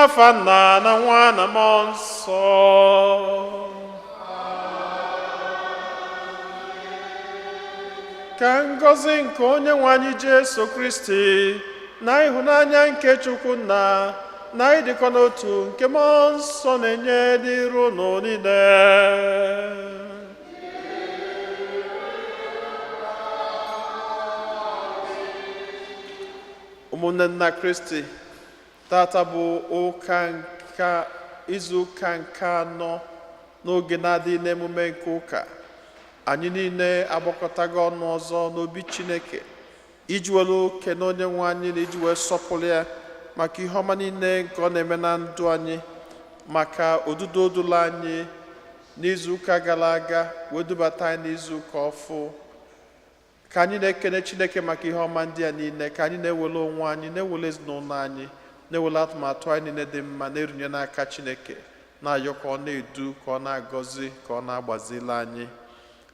N'afa Nna na Nwa na Mmụọ Nsọ. Ka ngọzi nke Onye nwe anyị Jesu Kristi na ịhụnanya nke Chukwu Nna na ịdịkọ n'otu nke Mmụọ Nsọ na-enye dịrị unu niile. Ụmụnne nna Kristi, tata bụ ụka nke izu ụka nke anọ n'oge na-adịghị n'emume nke ụka. Anyị niile agbakọtago ọnụ ọzọ n'obi Chineke iji were kene Onye nwe anyị na iji wee sọpụrụ ya maka ihe ọma niile nke ọ na-eme na ndụ anyị, maka odudu o dulu anyị n'izu ụka gara aga wee dubata anyị n'izu ụka ọfụ. Ka anyị na-ekene Chineke maka ihe ọma ndị a niile, ka anyị na-ewere onwe anyị, na-ewere ezinụlọ anyị, na-ewere atụmatụ anyị niile dị mma na-erunye n'aka Chineke, na-ayọ ka ọ na-edu, ka ọ na-agọzi, ka ọ na-agbazili anyị.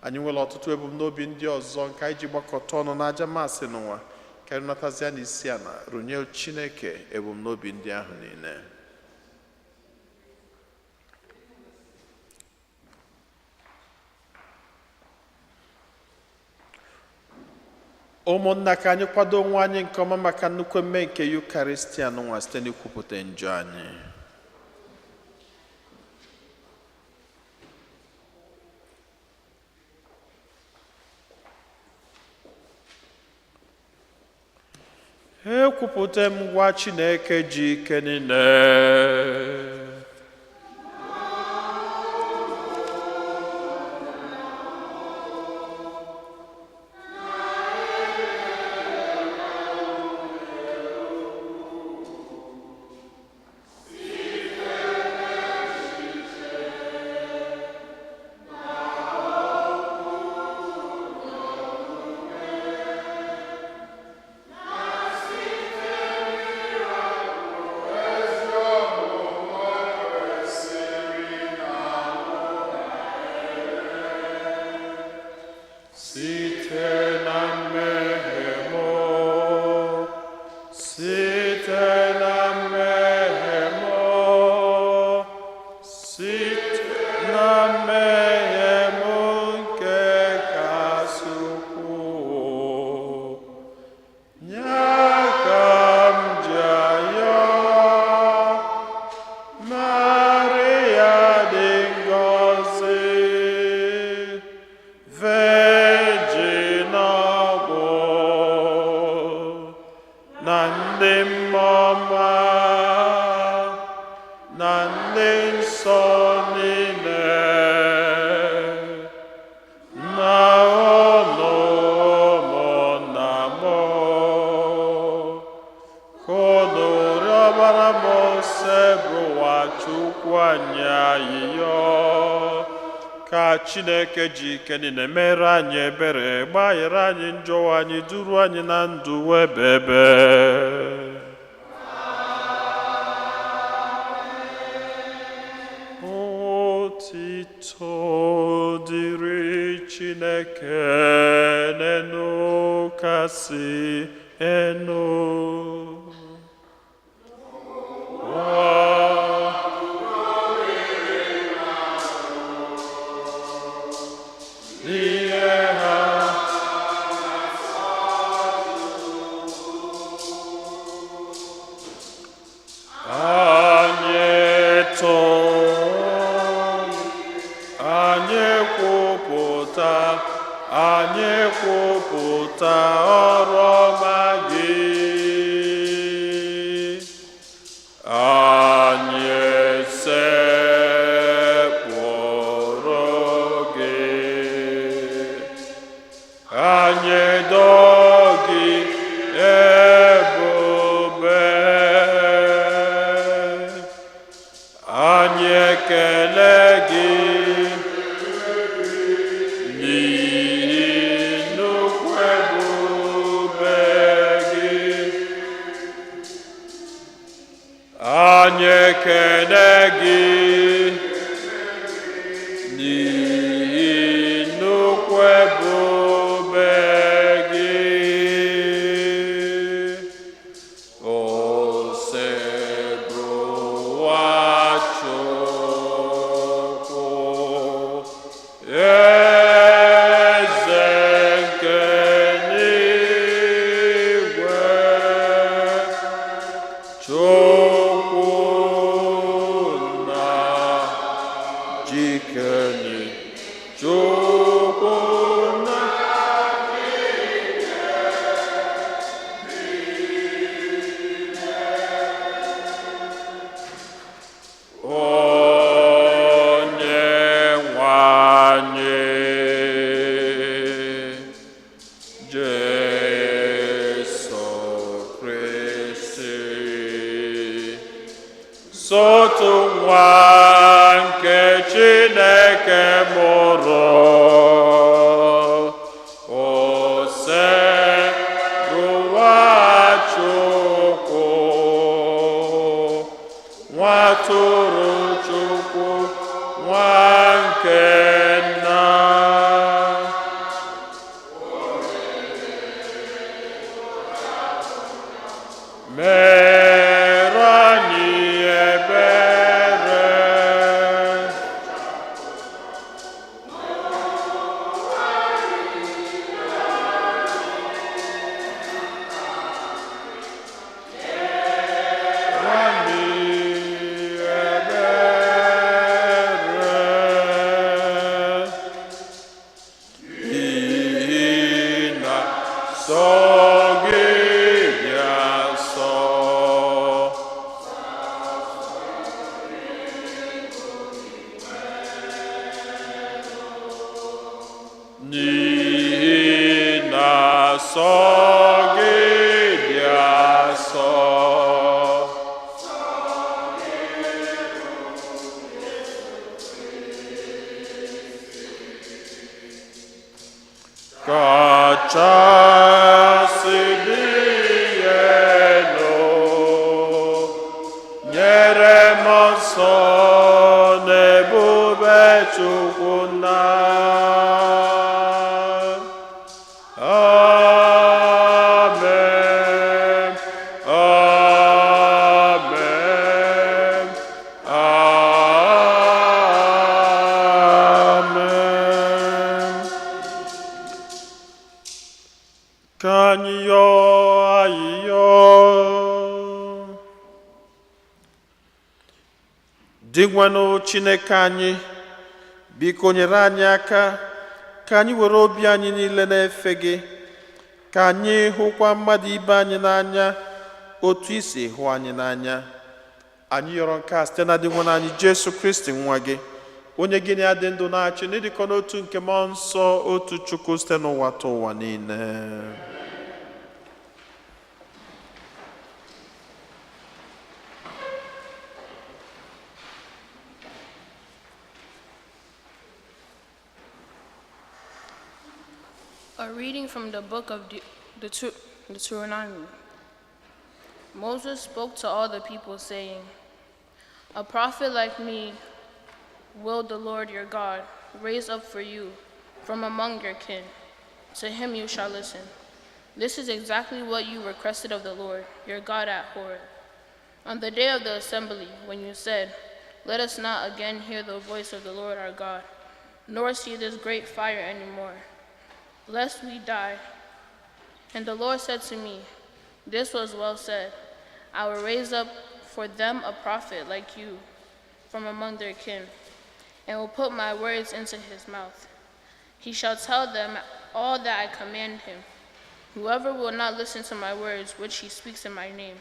Anyị nwere ọtụtụ ebumnobi ndị ọzọ nke anyị ji gbakọta ọnụ n'aja Maasị n'ụwa. Ka anyị natazịa n'isi ala runye Chineke ebumnobi ndị ahụ niile. Ụmụnna, ka anyị kwado onwe anyị nke ọma maka nnukwu emume nke Yukaristia n'ụwa site n'ikwupụta njọ anyị. Ekwupụta m gwa Chineke ji ike niile site na mmehie m, site na mmehie m, site na mmehie m nke kasị ukwuu. Nya ka m ji ayọ Maria dị ngọzi, Virgin ọgwụ na ndị mmụọ ọma na ndị nsọ niile, na unu ụmụnna m, ka unu rịọbara m Osebụrụwa Chukwu anyị ayịyọ, ka Chineke ji ike niile mere anyị ebere, gbaghara anyị njọ anyị, duru anyị na ndụ ebebe. Otito dịrị Chineke n'enu kasị enu. N'ihe ha anyị too, anyị kwupụta, anyị kwupụta ọrụ ọma gị. Anyị sekpụrụ gị, anyị doo gị ebube, anyị ekele gị n'ihi nnukwu ebube gị. Anyị ekele gị n'ihi nnukwu ebube gị. Eze nke n'igwe, Chukwu na jikeni, Chukwu na Onye nwe anyị Jesu Kristi, sotu nwa nke Chineke mụrụ, ose rụwa Chukwu, nwa tụrụ Chukwu, nwa nke nna. Mere anyị ebere. Anyị ebere. N'ihi na sọ gị dị asọ. N'ihi na sọ gị dị asọ. Kachasị dị elu, nyere m nsọ n'ebube Chukwu nna. Amen. Amen. Amen. Ka anyị yọọ ayịyọ. Dịgwanụ Chineke anyị, biko nyere anyị aka ka anyị were obi anyị niile na-efe gị, ka anyị hụkwa mmadụ ibe anyị n'anya otu i si hụ anyị n'anya. Anyị yọrọ nke a site na Dịgwanụ anyị Jesu Kristi nwa gị, onye gị na ya dị ndụ na-achị n'ịdịkọ n'otu nke mmụọ nsọ otu Chukwu site n'ụwa ta ụwa niile. A reading from the book of Deuteronomy. Moses spoke to all the people, saying, A prophet like me will the Lord your God raise up for you from among your kin. To him you shall listen. This is exactly what you requested of the Lord your God at Horeb. On the day of the assembly, when you said, Let us not again hear the voice of the Lord our God, nor see this great fire any more, lest we die. And the Lord said to me, This was well said. I will raise up for them a prophet like you from among their kin, and will put my words into his mouth. He shall tell them all that I command him. Whoever will not listen to my words, which he speaks in my name,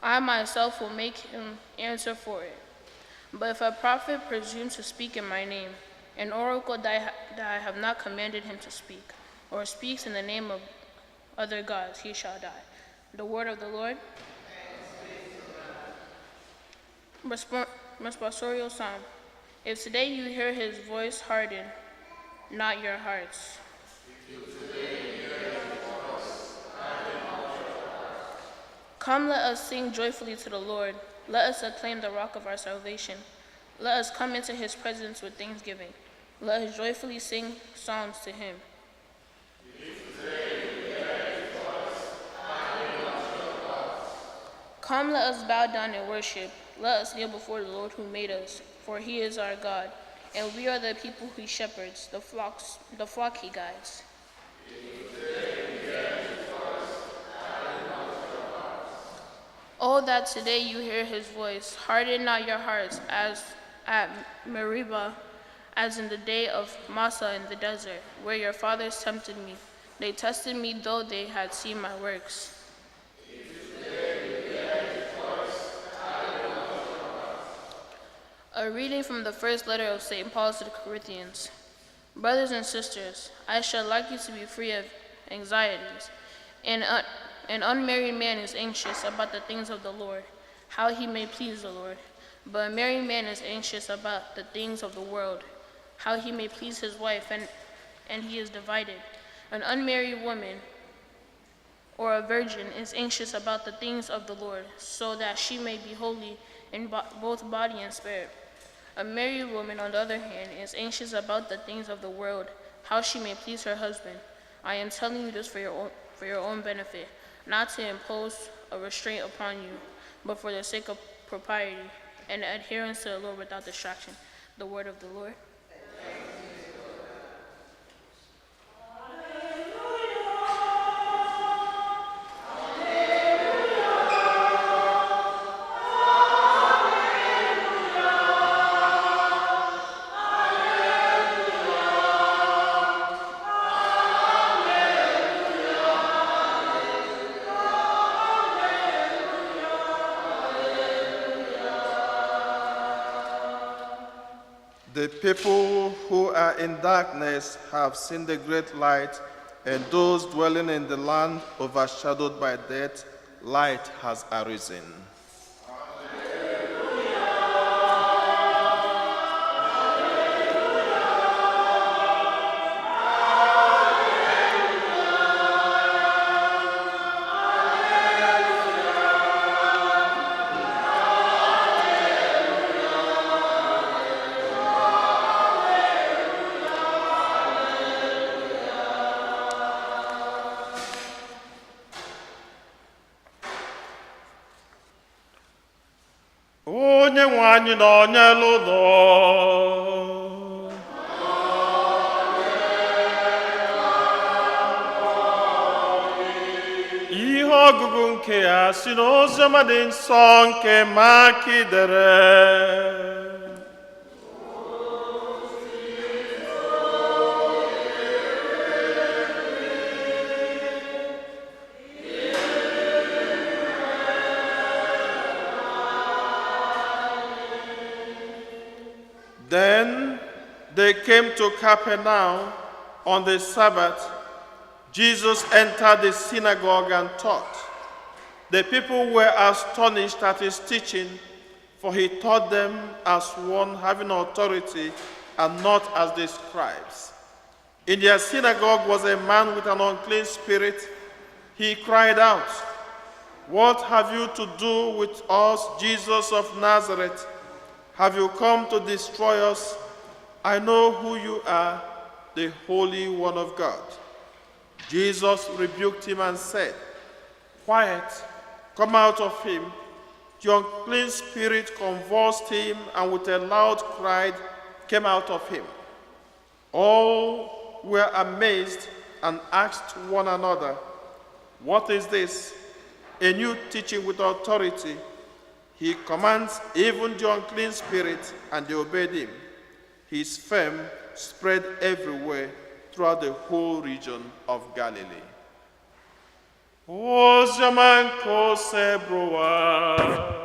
I myself will make him answer for it. But if a prophet presumes to speak in my name, an oracle that I have not commanded him to speak, or speaks in the name of other gods, he shall die. The word of the Lord. Responsorial Psalm. If today you hear his voice, harden not your hearts. Come, let us sing joyfully to the Lord. Let us acclaim the rock of our salvation. Let us come into his presence with thanksgiving. Let us joyfully sing psalms to him. Come, let us bow down and worship. Let us kneel before the Lord who made us, for he is our God, And we are the people he shepherds, the flock he guides. Oh, that today you hear his voice. Harden not your hearts as at Meribah, as in the day of Massah in the desert, where your fathers tempted me. They tested me, though they had seen my works. A reading from the first letter of St. Paul to the Corinthians. Brothers and sisters, I should like you to be free of anxieties. An unmarried man is anxious about the things of the Lord, how he may please the Lord. But a married man is anxious about the things of the world, how he may please his wife, and he is divided. An unmarried woman or a virgin is anxious about the things of the Lord, so that she may be holy in both body and spirit. A married woman, on the other hand, is anxious about the things of the world, how she may please her husband. I am telling you this for your own benefit, not to impose a restraint upon you, but for the sake of propriety and adherence to the Lord without distraction. The word of the Lord. The people who are in darkness have seen the great light, and those dwelling in the land overshadowed by death, light has arisen. Onye nwe anyị nọnyere ụlọ. Ihe ọgụgụ nke ya si n'oziọma dị nsọ nke Mak dere. Then they came to Capernaum on the Sabbath. Jesus entered the synagogue and taught. The people were astonished at his teaching, for he taught them as one having authority and not as the scribes. In their synagogue was a man with an unclean spirit. He cried out, "What have you to do with us, Jesus of Nazareth? Have you come to destroy us? I know who you are, the Holy One of God." Jesus rebuked him and said, "Quiet, come out of him." The unclean spirit convulsed him and with a loud cry came out of him. All were amazed and asked one another, "What is this? A new teaching with authority. He commands even the unclean spirit, and they obeyed him." His fame spread everywhere throughout the whole region of Galilee. Oziọma nke Osebụrụwa.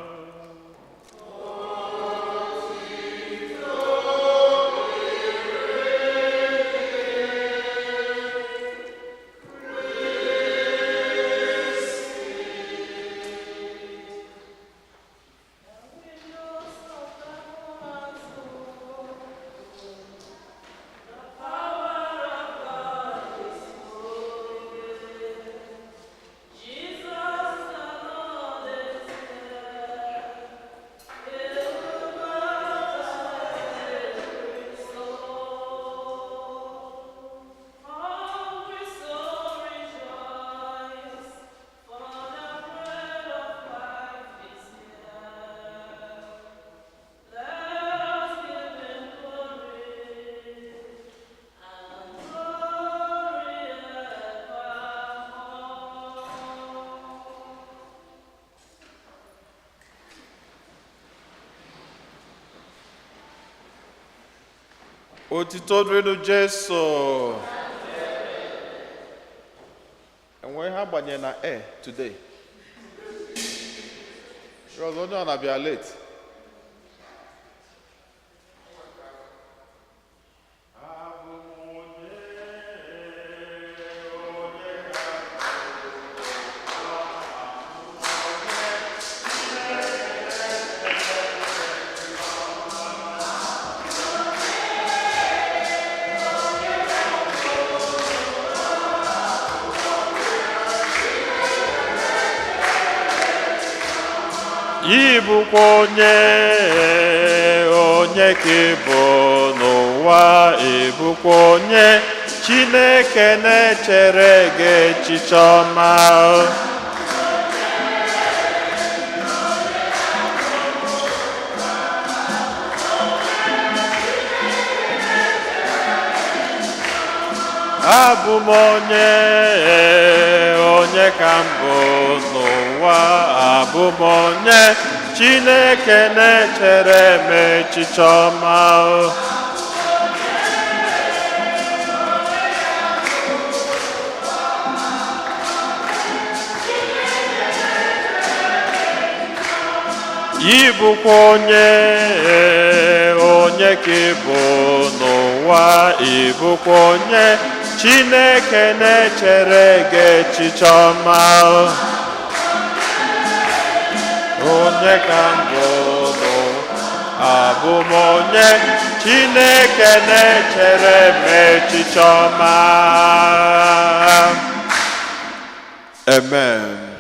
Otito dịrịnụ Jesu. Enwe ihe agbanye na air today. Because onye ọ na-abịa late. Ị bụkwa onye, onye ka ị bụ n'ụwa? Ị bụkwa onye Chineke na-echere gị echiche ọma. Abụ m onye, onye ka m bụ n'ụwa? Abụ m onye Chineke na-echere m echiche ọma. Ị bụkwa onye, onye ka ị bụ n'ụwa? Ị bụkwa onye Chineke na-echere gị echiche ọma. Onye ka m bụ n'ụwa? Abụ m onye Chineke na-echere m echiche ọma. Amen.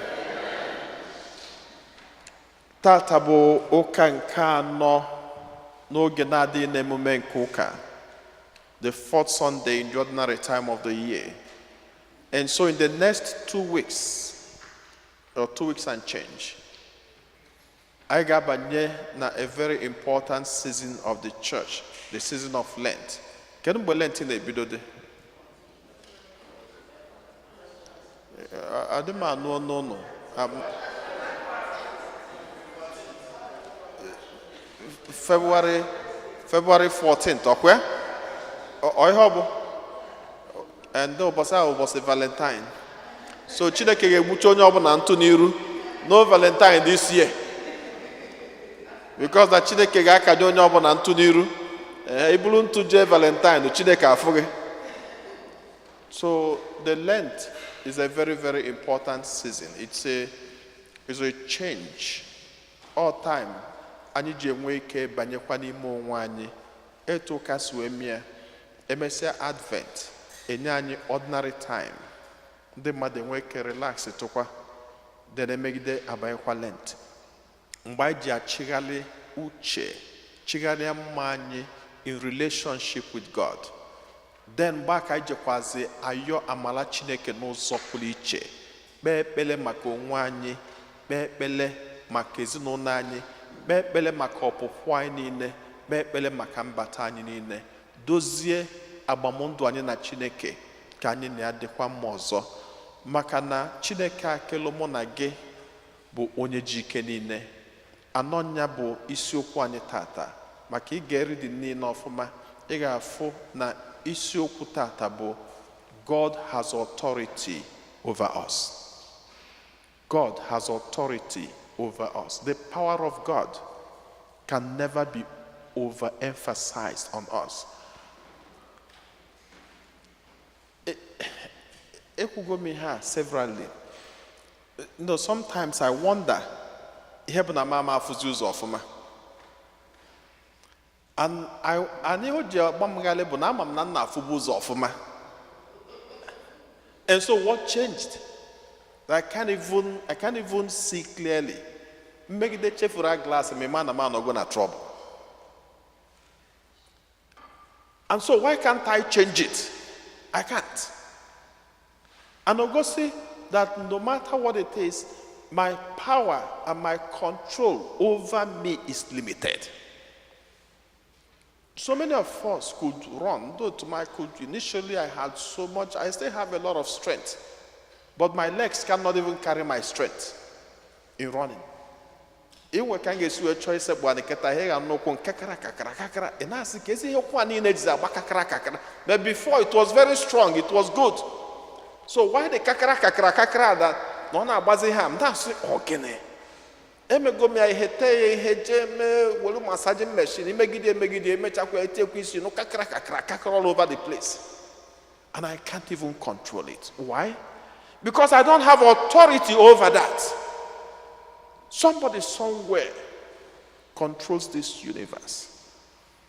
Tata bụ ụka nke anọ n'oge na-adịghị n'emume nke ụka, the fourth Sunday in the ordinary time of the year. And so in the next 2 weeks, or 2 weeks and change, anyị ga-abanye na a very important season of the church, the season of Lent. Kedu mgbe Lent na-ebido dị? Adị m anụ ọnụ ụnụ. February 14th, ọkwa? Ọ ihe ọ bụ? And ụbọchị ahụ, ụbọchị Valentine. So Chineke ga-egbucha onye ọbụla ntụ n'iru. No Valentine this year. Because na Chineke ga-akanye onye ọbụla ntụ n'iru. Ee, iburu ntụ jee Valentine, Chineke afụ gị. So the Lent is a very, very important season. It's a change. All time anyị ji enwe ike banyekwa n'ime onwe anyị, etu ụka si wee mie. Emesịa Advent, enye anyị ordinary time, ndị mmadụ enwe ike relax tụkwa, then emegide abanyekwa Lent, mgbe anyị ji achịgharị uche, chigharịa mma anyị in relationship with God. Then mgbe aka anyị jekwazi ayọ amala Chineke n'ụzọ pụrụ iche, kpee ekpere maka onwe anyị, kpee ekpere maka ezinụlọ anyị, kpee ekpere maka ọpụpụ anyị niile, kpee ekpere maka mbata anyị niile, dozie agbamndụ anyị na Chineke ka anyị na ya dịkwa mma ọzọ, maka na Chineke akelụ mụ na gị bụ onye ji ike niile. Anọ ya bụ isiokwu anyị tata. Maka ị ga-eridi niile ọfụma, ị ga-afụ na isiokwu tata bụ "God has authority over us." God has authority over us. The power of God can never be overemphasized on us. Ekwugo m ihe a severally. No, sometimes I wonder ihe bụ na m ama afụzi ụzọ ọfụma. And ihe o ji agba m ghalị bụ na ama m na m na-afụbu ụzọ ọfụma. And so what changed? That I can't even see clearly. Mmegide chefuru glass ma ịma na m anọgo na trouble. And so why can't I change it? I can't. And Ogosi that no matter what it is, my power and my control over me is limited. So many of us could run, though to my could initially I had so much, I still have a lot of strength. But my legs cannot even carry my strength in running. Inwe ka m ga-esi wee chọọ isekpu anị kịta, ihe ga n'ụkwụ nke kakara kakara kakara. Ị na-asị ka ezi ihe ụkwụ a niile jizi agba kakara kakara. But before, it was very strong, it was good. So why the kakara kakara kakara that na ọ na-agbazi ha? M na-asị, ọ gịnị? Emego m ya ihe, tee ya ihe, jee mee, were massaging machine, imegide emegide, emechakwa, etiekwa isi nụ kakara kakara kakara all over the place, and I can't even control it. Why? Because I don't have authority over that. Somebody somewhere controls this universe.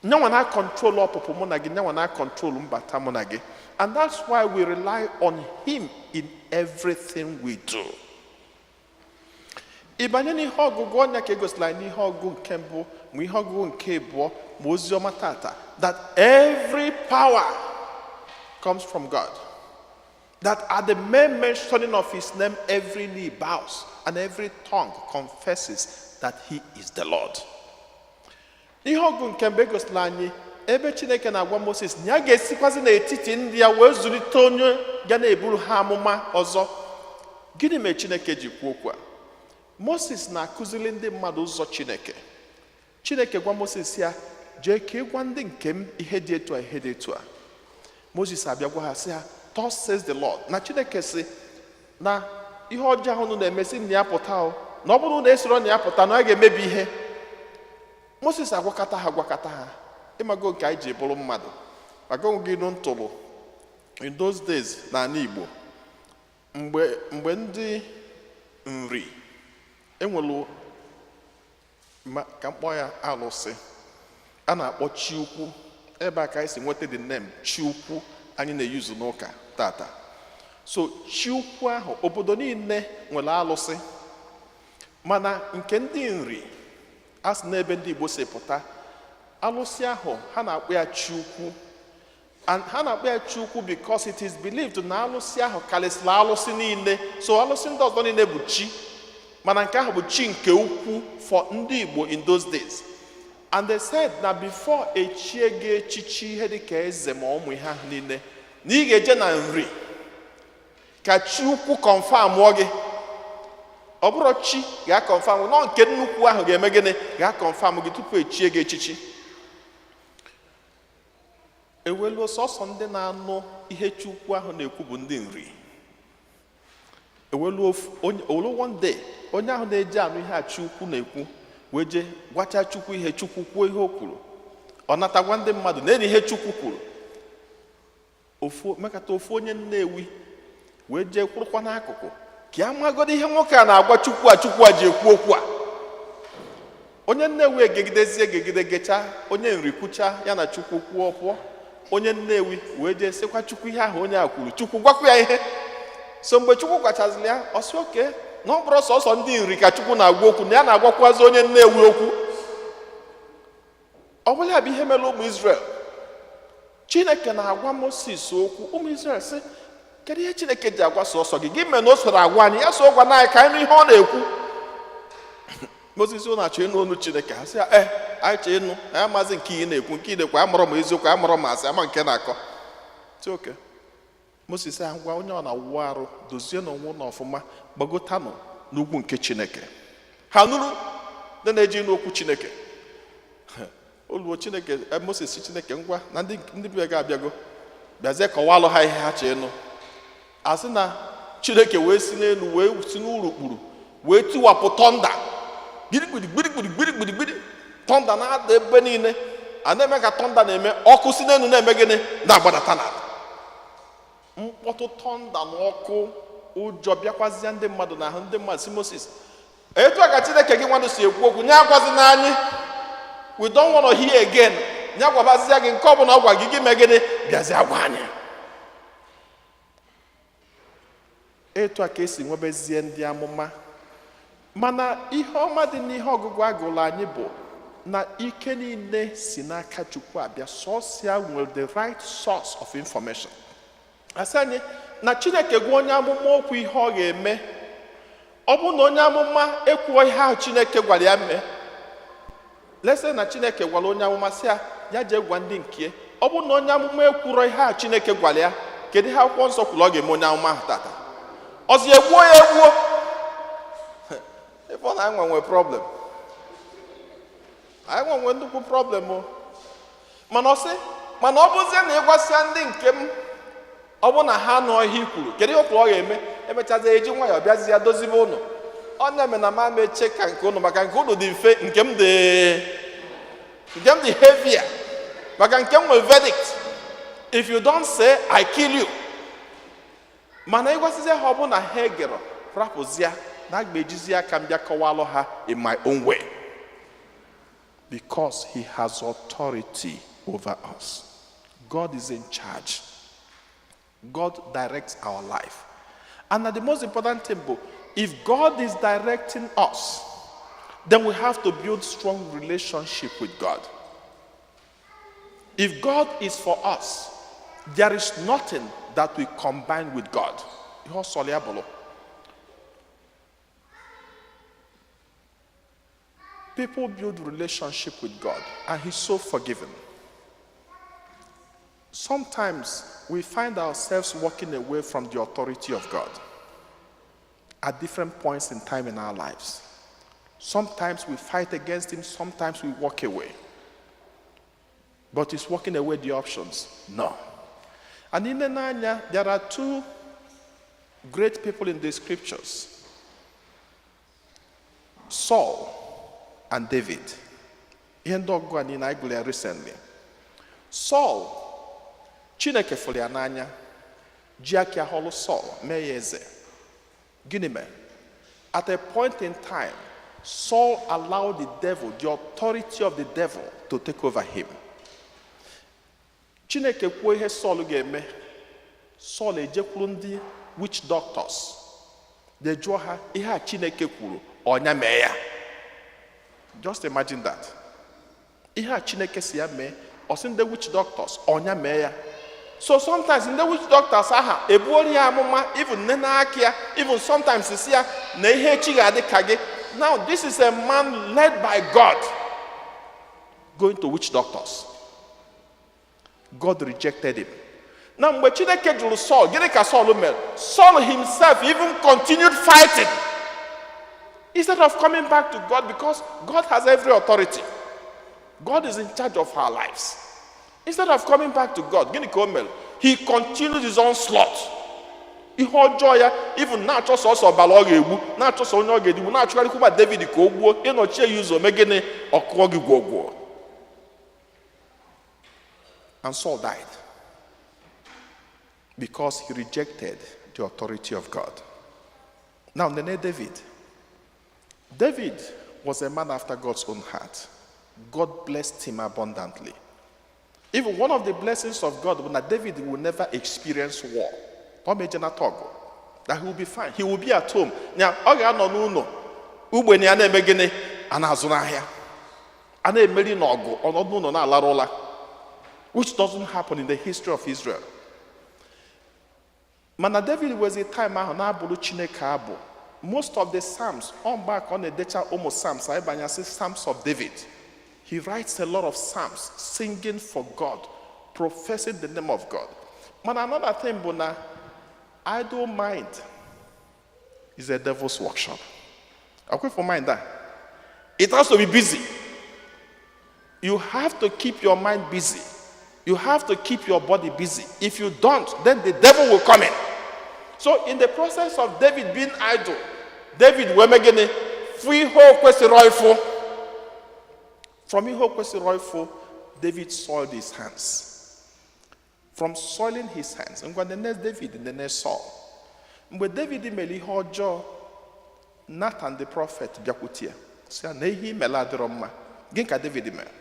Nyanwa na control ọpụpụ mụ na gị, nyanwa na control mbata mụ na gị, and that's why we rely on him in everything we do. Ịbanye n'ihe ọgụgụ ọnya ka egosila anyị n'ihe ọgụgụ nke mbụ, ma ihe ọgụgụ nke abụọ, ma ozi ọma tata, that every power comes from God, that at the mere mentioning of his name every knee bows and every tongue confesses that he is the Lord. Ihe ọgụ nke mbụ egosila anyị ebe Chineke na-agwa Moses na ya ga-esikwazi n'etiti ndị ya wee zụlite onye ga na-eburu ha amụma ọzọ. Gịnị mere Chineke ji kwuo okwu a? Moses na-akụziri ndị mmadụ ụzọ Chineke. Chineke gwa Moses ya jee ka ịgwa ndị nke m ihe dị etu a, ihe dị etu a. Moses abịa gwa ha, sị ha, "Thus says the Lord," na Chineke sị na ihe ọjọọ ahụ unu na-emesi na ya pụta o, na ọ bụrụ na esoro na ya pụta, na ọ ga-emebi ihe. Moses agwakọta ha, agwakọta ha. Ịmago nke anyị ji bụrụ mmadụ maka onwe gị nụ ntụrụ. In those days n'ala Igbo, mgbe ndị Nri enwelu ka mkpọ ya alụsị a na-akpọ Chiukwu, ebe a ka anyị si nweta the name Chiukwu anyị na-eyuzu n'ụka tata. So Chiukwu ahụ, obodo niile nwere alụsị, mana nke ndị Nri a sị n'ebe ndị Igbo si pụta, alụsị ahụ ha na-akpọ ya Chiukwu. And ha na-akpọ ya Chiukwu because it is believed na alụsị ahụ karịsịrị alụsị niile. So alụsị ndị ọzọ niile bụ chi, mana nke ahụ bụ chi nke ukwu for ndị Igbo in those days. And they said na before echie gị echichi ihe dịka eze ma ụmụ ihe ahụ niile, na ị ga-eje na Nri ka chi ukwu confirmụọ gị. Ọ bụrụ chi ga-aconfirm nọ, nke nnukwu ahụ ga-eme gịnị? Ga-aconfirm gị tupu echie gị echichi. Eweluo sọsọ ndị na-anụ ihe Chukwu ahụ na-ekwu bụ ndị Nri. Eweluo onye olu, one day onye ahụ na-eje anụ ihe a Chukwu na-ekwu wee jee gwacha Chukwu ihe Chukwu kwuo, ihe o kwuru. Ọ natagwa ndị mmadụ na ihe Chukwu kwuru. Ofu mekata, ofu onye Nnewi wee jee kwụrụkwa n'akụkụ ka ya magodo ihe nwoke a na-agwa Chukwu a, Chukwu a ji ekwu okwu a. Onye Nnewi egegidezie, egegide, gecha onye Nri kwucha ya na Chukwu kwuo, pụọ. Onye Nnewi wee jee sịkwa Chukwu ihe ahụ onye a kwuru. Chukwu gwakwa ya ihe. So mgbe Chukwu gwachaziri ya, ọ sị oke na ọ bụrụ sọsọ ndị Nri ka Chukwu na-agwa okwu, na ya na-agwakwazi onye Nnewi okwu. Ọ bụla ya bụ ihe mere ụmụ Israel. Chineke na-agwa Moses okwu, ụmụ Israel sị, "Kedu ihe Chineke ji agwa sọsọ gị? Gị mere na o soro agwa anyị? Ya so gwa anyị ka anyị nụ ihe ọ na-ekwu." Moses, ọ na-achọ ịnụ olu Chineke. Ha sị ya, "E, anyị chọọ ịnụ. Anyị amazi nke ị na-ekwu, nke ị na-ekwu. Amụrọ m eziokwu, amụrọ m asị, ama nke na-akọ." Sị oke Moses ahụ gwa onye ọ na-awụ arụ, dozie n'onwe ụlọ ọfụma, gbagotanụ n'ugwu nke Chineke. Ha nụrụ ndị na-eji ịnụ okwu Chineke oluo Chineke. Moses si Chineke, ngwa, na ndị bịa ga-abịago, bịazie kọwalụ ha ihe ha chọọ ịnụ. Asị na Chineke wee si n'elu, wee si n'urukpuru wee tiwapụ thunder, gbidigbidi gbidigbidi gbidigbidi gbidi. Thunder na-ada ebe niile a na-eme ka thunder na-eme, ọkụ si n'elu na-eme gịnị? Na-agbadata n'ala. Mkpọtụ thunder na ọkụ, ụjọ bịakwazịa ndị mmadụ n'ahụ. Ndị mmadụ si Moses, "Etu a ka Chineke gị nwadụ si ekwu okwu? Nye agwazi n'anyị. We don't want to hear again. Nye agwabazịa gị nke ọbụla ọ gwa gị, gị mee gịnị? Bịazie gwa anyị." Etu a ka esi nwebezie ndị amụma. Mana ihe ọma dị n'ihe ọgụgụ agụrụ anyị bụ na ike niile si n'aka Chukwu abịa. Sọsịa nwere the right source of information. Asị anyị na Chineke gwa onye amụma okwu ihe ọ ga-eme, ọ bụrụ na onye amụma ekwuo ihe ahụ Chineke gwara ya mee, lese na Chineke gwara onye amụma sị ya, ya jee gwa ndị nke, ọ bụrụ na onye amụma ekwuro ihe ahụ Chineke gwara ya, kedu ihe akwụkwọ nsọ kwuru ọ ga-eme onye amụma ahụ tata? Ọzọ egbuo ya egbuo. Ebe ọ na-anwa nwee problem. Anyị nwe nnukwu problem o. Mana ọ sị, mana ọ bụzie na ịgwasịa ndị nke m, ọ bụ na ha nụọ ihe i kwuru, kedu ihe o kwuru ọ ga-eme? Emechazie, eji nwayọọ bịazi ya dozibe ụnụ. Ọ na-eme na ma eche ka nke ụnụ, maka nke ụnụ dị mfe, nke m dị heavier, maka nke m nwere verdict: if you don't say, I kill you. Mana ịgwasịzie ha, ọ bụ na ha egero, rapụzia na aga m ejizi aka m bịa kọwalụ ha in my own way, because he has authority over us. God is in charge. God directs our life. And the most important thing bụ, if God is directing us, then we have to build strong relationship with God. If God is for us, there is nothing that we combine with God. Ihe ọ sọrọ ya bụrụ. People build relationship with God, and He's so forgiving. Sometimes we find ourselves walking away from the authority of God at different points in time in our lives. Sometimes we fight against Him, sometimes we walk away. But is walking away the options? No. And in the Nanya, there are two great people in the scriptures, Saul and David. Ihe ndị ọgụgụ a niile anyị gụrụ ya recently. Saul, Chineke fụrụ ya n'anya, ji aka ya họlụ Saul mee ya eze. Gịnị mere? At a point in time, Saul allowed the devil, the authority of the devil, to take over him. Chineke kwuo ihe Saul ga-eme, Saul ejekwuru ndị witch doctors, de jụọ ha ihe a Chineke kwuru, ọnya mee ya. Just imagine that. Ihe a Chineke si ya mee, ọ sị ndị witch doctors, ọnya mee ya. So sometimes ndị witch doctors aha ebuoro ya amụma, even nne n'aka ya, even sometimes si ya na ihe echi ga-adị ka gị. Now this is a man led by God going to witch doctors. God rejected him. Na mgbe Chineke jụrụ Saul, gịnị ka Saul mere? Saul himself even continued fighting instead of coming back to God, because God has every authority. God is in charge of our lives. Instead of coming back to God, gịnị ka o mere? He continued his onslaught. Ihe ọjọọ ya, even na-achọ sọsọ ọbara ọ ga-egbu, na-achọ sọ onye ọ ga-edigbu, na-achụgharịkwu ma David ka o gbuo. Ịnọchie ya ụzọ, mee gịnị? Ọkụọ gị gwogwo. And Saul died because he rejected the authority of God. Now, nene David. David was a man after God's own heart. God blessed him abundantly. Even one of the blessings of God was that David will never experience war. Ọ meje na ọgụ. That he will be fine. He will be at home. Now, ọ ga-anọ n'ụlọ. Ugbenye ya na-eme gịnị? A na-azụ n'ahịa. A na-emeri n'ọgụ, ọnọdụ n'ụlọ na-alarụ ụla. Which doesn't happen in the history of Israel. Mana David was a time ahụ na-abụrụ Chineke abụ. Most of the Psalms, ọ mgbe a ka ọ na-edecha ụmụ Psalms, anyị banyasị Psalms of David. He writes a lot of Psalms, singing for God, professing the name of God. Mana another thing bụ na idle mind is a devil's workshop. Okay, for mind that. It has to be busy. You have to keep your mind busy. You have to keep your body busy. If you don't, then the devil will come in. So in the process of David being idle, David wee mee gịnị? Fụ ihe o kwesịrị ịfụ. From ihe o kwesịrị ịfụ, David soiled his hands. From soiling his hands, ngwa, nene David, nene Saul. Mgbe David mere ihe ọjọọ, Nathan the prophet bịakwute ya, sị ya na ihe imere adịrọ mma. Gịnị ka David mere?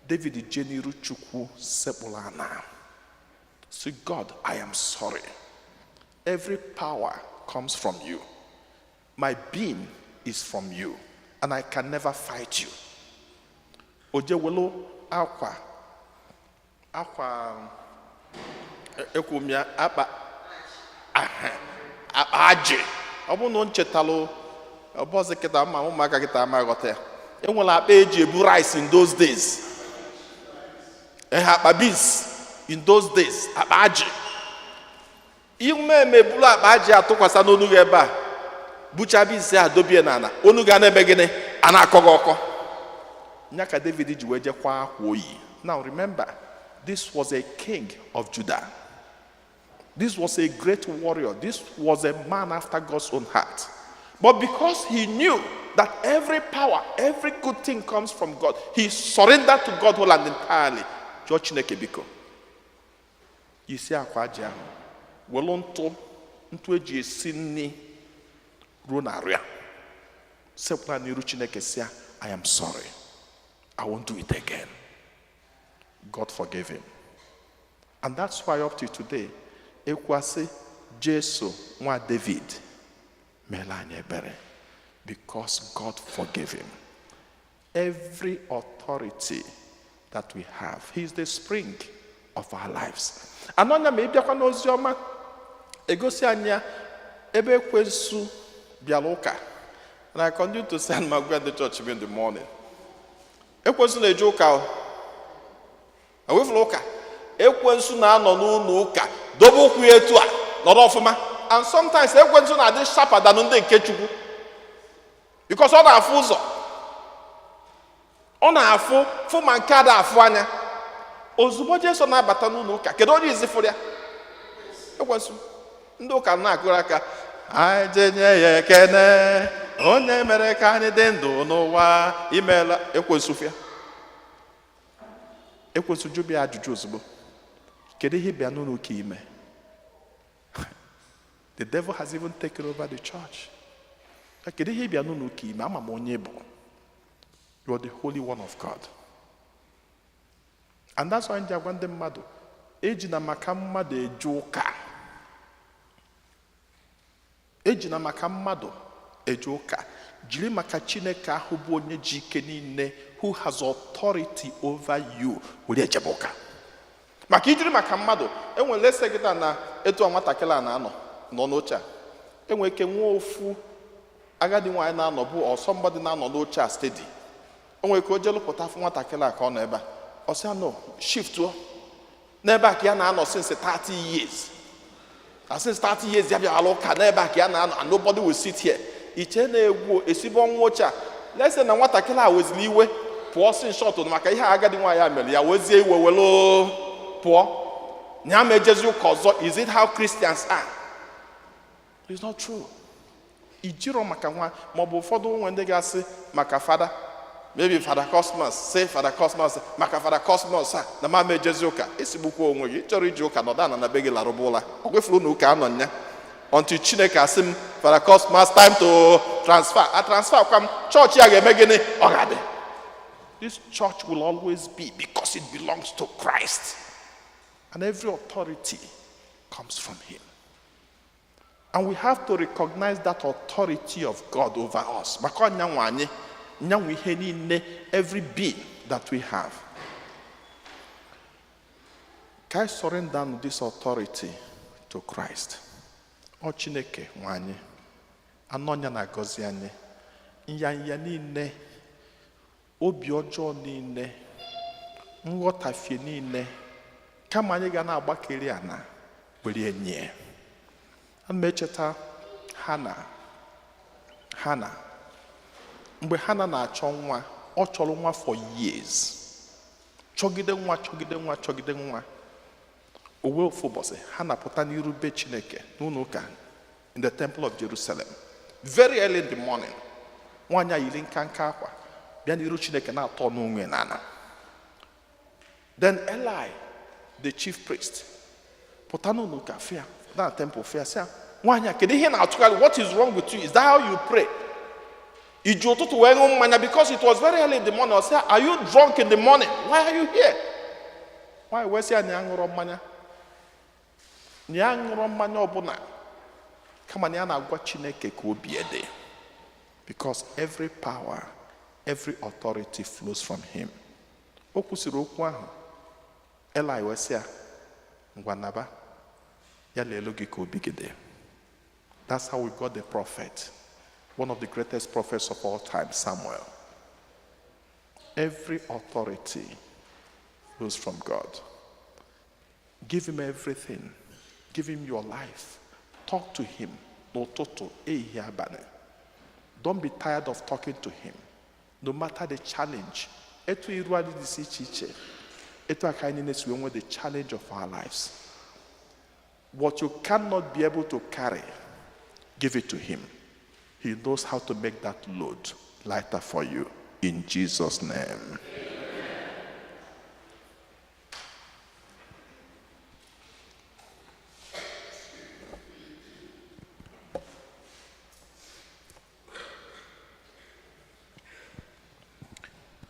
David jee n'iru Chukwu, sekpụrụ ana, sị, "God, I am sorry. Every power comes from you. My being is from you, and I can never fight you." O je welu akwa ekwu m ya akpa aha, akpa ajị. Ọ bụrụ na o nchetalụ ọbọzị kịta ma ụmụaka kịta ama ghọta ya, enwere akpa eji ebu rice in those days, ehe, akpa beans in those days, akpa ajị. Ime eme buru akpa ajị atụkwasị n'onu gị ebe a, bucha beans a dobie n'ala, onu gị a na-eme gịnị? A na-akọ gị ọkọ. Nya ka David ji wee jekwa akwa oyi. Now remember, this was a king of Judah. This was a great warrior. This was a man after God's own heart. But because he knew that every power, every good thing comes from God, he surrendered to God whole and entirely. Jụọ Chineke biko. Isi akwa aji ahụ, welu ntụ ntụ eji esi nri ruo n'arụ ya. Sekpụra n'iru Chineke sị ya, "I am sorry. I won't do it again." God forgave him. And that's why up to today, ekwasị Jesu nwa David meela anyị ebere, because God forgave him. Every authority that we have, he is the spring of our lives. Anọnya ma ị bịakwa n'ozi ọma, egosi anyị ya ebe ekwensu bịara ụka. And I continue to send my go the church in the morning. Ekwensu na-eje ụka o. Ewefula ụka. Ekwensu na-anọ n'ụlọ ụka dobe ụkwụ ya etu a nọrọ ọfụma. And sometimes ekwensu na-adị sharper than ndị nke Chukwu, because ọ na-afụ ụzọ, ọ na-afụ fụ ma nke a afụ anya. Ozugbo Jesu na-abata n'ụlọ ụka, kedu onye izi fụrụ ya? Ekwensu. Ndị ụka na-akụrụ aka, anyị jenye ya ekene, onye mere ka anyị dị ndụ n'ụwa, imeela. Ekwensu fịa. Ekwensu jụbịa ajụjụ ozugbo, kedu ihe ị bịa n'ụlọ ụka ime? The devil has even taken over the church. Kedu ihe ị bịa n'ụlọ ụka ime? Ama m onye bụ. You are the Holy One of God. And that's why m ji agwa ndị mmadụ, ejina maka mmadụ eje ụka, ejina maka mmadụ eje ụka. Jiri maka Chineke ahụ bụ onye ji ike niile, who has authority over you, were ejebe ụka. Maka ijiri maka mmadụ, enwere ese kịta na etu a nwatakịrị a na-anọ nọ n'oche a, enwere ike nwee ofu agadi nwaanyị na-anọ bụ ọsọ mgbadị na-anọ n'oche a steady. O nwere ka o jee lụpụta afọ nwatakịrị a ka ọ nọ ebe a, ọ sị no, shift n'ebe a ka ya na-anọ since 30 years. And since 30 years ya bịara ụka, n'ebe a ka ya na-anọ, and nobody will sit here. Iche na-egwu esibe ọnwụ oche a. Let's say na nwatakịrị a wezili iwe pụọ, si shọtụ maka ihe a agadi nwaanyị a mere ya, wezie iwe welu pụọ na ya ma ejezi ụka ọzọ. Is it how Christians are? It's not true. Ijiro maka nwa maọbụ ụfọdụ nwe ndị ga-asị maka fada, maybe Fada Cosmas, say Fada Cosmas, maka Fada Cosmas a na ma ejezi ụka. Esigbukwa onwe gị. Ịchọrọ iji ụka nọdụ ana na be gị larụba ụla. Ọ kwefuru na ụka anọ nya until Chineke asị m, "Fada Cosmas, time to transfer." A transfer kwa m, chọọchị ya ga-eme gịnị? Ọ ga-adị. This church will always be, because it belongs to Christ, and every authority comes from him. And we have to recognize that authority of God over us. Maka ọnyanwe anyị, nyanwe ihe niile, every being that we have. Ka anyị surrender this authority to Christ. Ọ Chineke nwe anyị. Anọnya na-agọzi anyị. Nyanya niile, obi ọjọọ niile, nghọtafie niile, kama anyị ga na-agbakeri ana were nye. Ana m echeta Hana. Hana, mgbe Hana na-achọ nwa, ọ chọrọ nwa for years, chọgide nwa, chọgide nwa, chọgide nwa. O wee ofu ụbọchị, ha pụta n'iru be Chineke n'ụlọ ụka, in the temple of Jerusalem, very early in the morning. Nwaanyị a yiri nka nka akwa bịa n'iru Chineke na-atọ n'onwe n'ala. Then Eli, the chief priest, pụta n'ụlọ ụka fịa, pụta na temple fịa, sị ya, "Nwaanyị a, kedu ihe na-atụgharị? What is wrong with you? Is that how you pray? Iji ụtụtụ wee ṅụ mmanya?" Because it was very early in the morning. Ọ sị, "Are you drunk in the morning? Why are you here?" Nwaanyị wee sị ya na ya ṅụrọ mmanya, na ya ṅụrọ mmanya ọbụla, kama na ya na-agwa Chineke ka obi ya dị, because every power, every authority flows from him. O kwusịrị okwu ahụ, Eli wee sị ya, "Ngwa, naba ya, leelu gị ka obi gị dị." That's how we got the prophet, one of the greatest prophets of all time, Samuel. Every authority flows from God. Give him everything. Give him your life. Talk to him n'ụtụtụ, ehihie, abalị. Don't be tired of talking to him, no matter the challenge. Etu iru anyị dị iche iche, etu a ka anyị niile si wee nwee the challenge of our lives. What you cannot be able to carry, give it to him. He knows how to make that load lighter for you, in Jesus' name.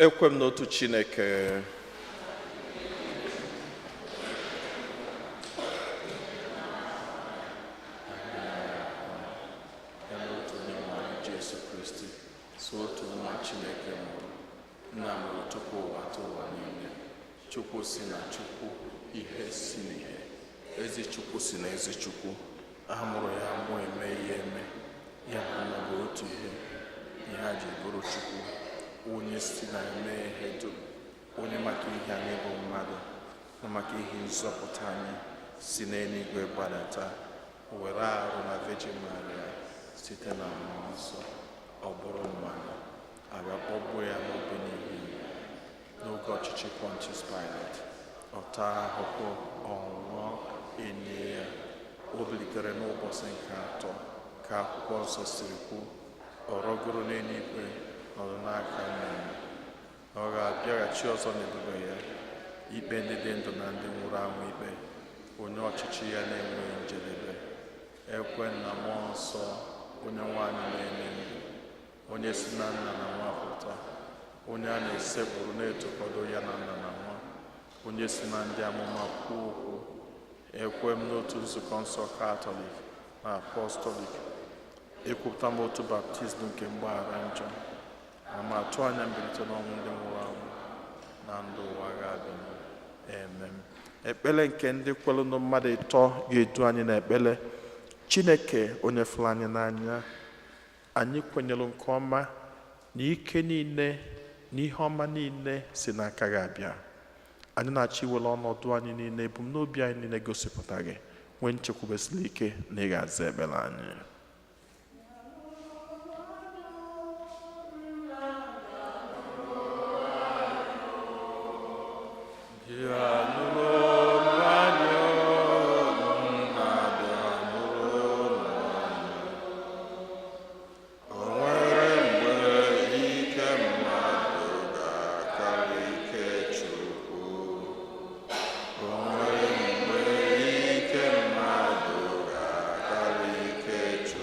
Ekwe m n'otu Chineke, ya na otu Onyenwe anyị Jesu Kristi, so otu nwa Chineke mụrụ, nna mụrụ tupu ụwa tụ ụwa niile, Chukwu si na Chukwu, ihe si n'ihe, ezi Chukwu si na ezi Chukwu, a mụrụ ya mụọ, eme ihe eme, ya na nna bụ otu ihe, ihe a ji bụrụ Chukwu, onye si na eme ihe dum, onye maka ihe anyị bụ mmadụ na maka ihe nzọpụta anyị si n'eluigwe gbadata, were arụ na Virgin Maria site na Mmụọ Nsọ, ọ bụrụ mmadụ, abịa kpọgbuo ya n'obe n'ihi n'oge ọchịchị Pontius Pilate, ọ taa ahụhụ, ọnwụọ, enye ya, o bilitere n'ụbọchị nke atọ ka akwụkwọ nsọ siri kwu, ọ rọgoro n'eluigwe, nọdụ n'aka nna ya. Ọ ga-abịaghachi ọzọ n'ebube ya ikpe ndị dị ndụ na ndị nwụrụ anwụ ikpe, onye ọchịchị ya na-enweghị njedebe. Ekwe na Mmụọ Nsọ, onye nwanyị na-enye ndụ, onye si na nna na nwa pụta, onye a na-esekpụrụ na-etokọdo ya na nna na nwa, onye si na ndị amụma kwuo okwu. Ekwe m n'otu nzukọ nsọ Katọlik na Apọstọlik. Ekwupụta m otu baptizim nke mgbaghara njọ. Na m atụ anya mbilite n'ọnwụ ndị nwụrụ anwụ na ndụ ụwa ga-abịa. Amen. Ekpere nke ndị kwelụnụ mmadụ ịtọ ga-edu anyị n'ekpere. Chineke onye fụrụ anyị n'anya, anyị kwenyere nke ọma na ike niile na ihe ọma niile si n'aka gị abịa. Anyị na-achọ iwere ọnọdụ anyị niile, ebumnobi anyị niile gosipụta gị, nwee nchekwubesiri ike na ị ga-aza ekpere anyị. Bịa nụrụ olu anyị, nna, bịa nụrụ olu anyị. O nwere mgbe ike mmadụ ga-akarị ike Chukwu? O nwere mgbe ike mmadụ ga-akarị ike Chukwu?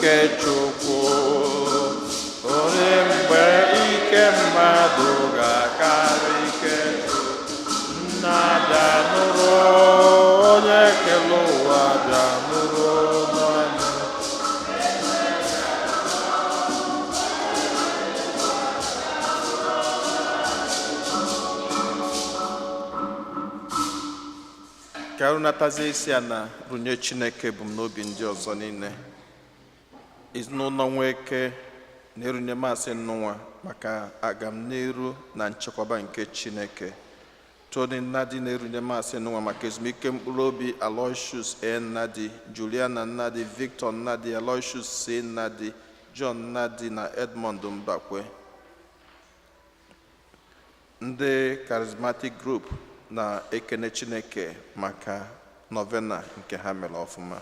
ike Chukwu? Olee mgbe ike mmadụ ga-akarị ike Chukwu? Nna, bịa nụrụ, onye kere ụwa, bịa nụrụ n'ọnụ. Ka arụnatazie isi a na runye Chineke ebumnobi ndị ọzọ niile. Ezinụlọ Nweke na-erunye masị nnụnwa maka agamniru na nchekwaba nke Chineke. Tony Nnadi na-erunye masị nnụnwa maka ezumike mkpụrụ obi Aloysius A. Nnadi, Juliana Nnadi, Victor Nnadi, Aloysius C. Nnadi, John Nnadi na Edmond Mbakwe. Ndị Charismatic Group na-ekene Chineke maka novena nke ha mere ọfụma.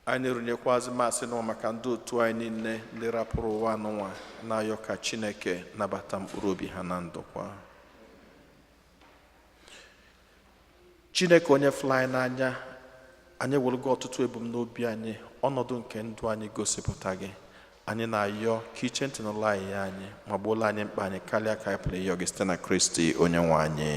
Anyị na-erunyekwazi masị n'ụwa maka ndị otu anyị niile ndị rapụrụ ụwa n'ụwa, na-ayọ ka Chineke nabata mkpụrụ obi ha na ndokwa. Chineke onye fụrụ anyị n'anya, anyị ewerugo ọtụtụ ebumnobi anyị, ọnọdụ nke ndụ anyị gosipụta gị. Anyị na-ayọ ka iche ntị n'ụlọ anyị ya anyị ma gbuola anyị mkpa anyị karịa ka anyị pụrụ ịyọ gị, site na Kristi onye nwe anyị.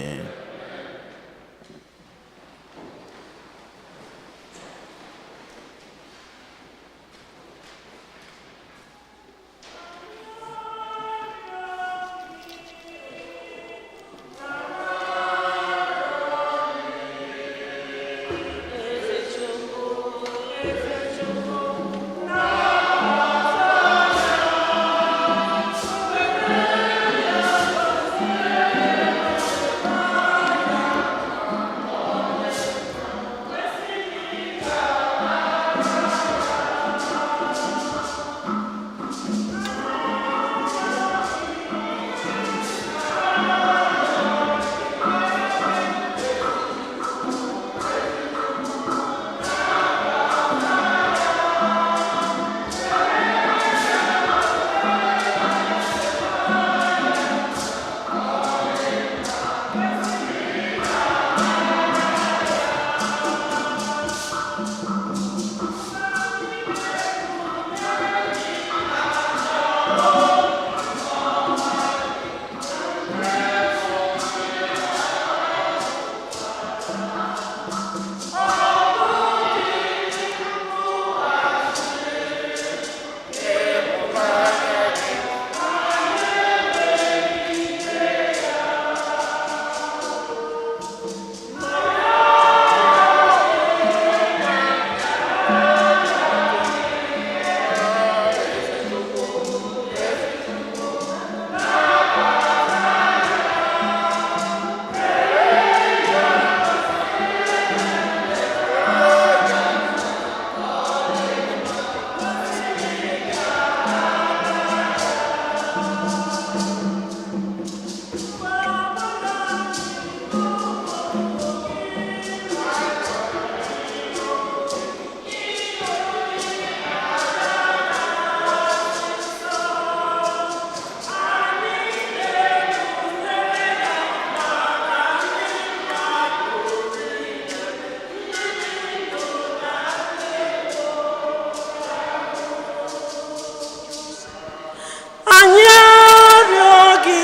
Anyị arịọ gị,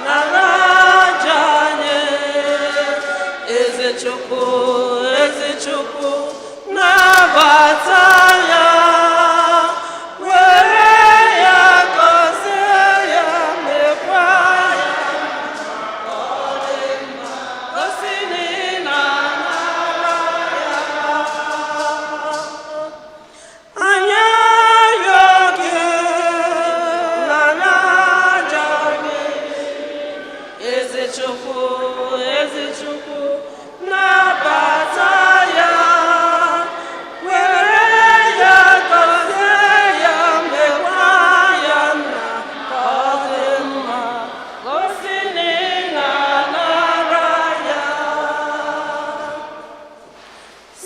nara aja anyị, eze Chukwu, eze Chukwu, nabata ya, were ya gọzie ya, mekwa ya ka ọ dị mma, gosi na ị na-anara ya. Anyị arịọ gị, nara aja gị, eze Chukwu, eze Chukwu, nabata ya, were ya gọzie ya, mekwa ya nna ka ọ dị mma, gosi na ị na-anara ya.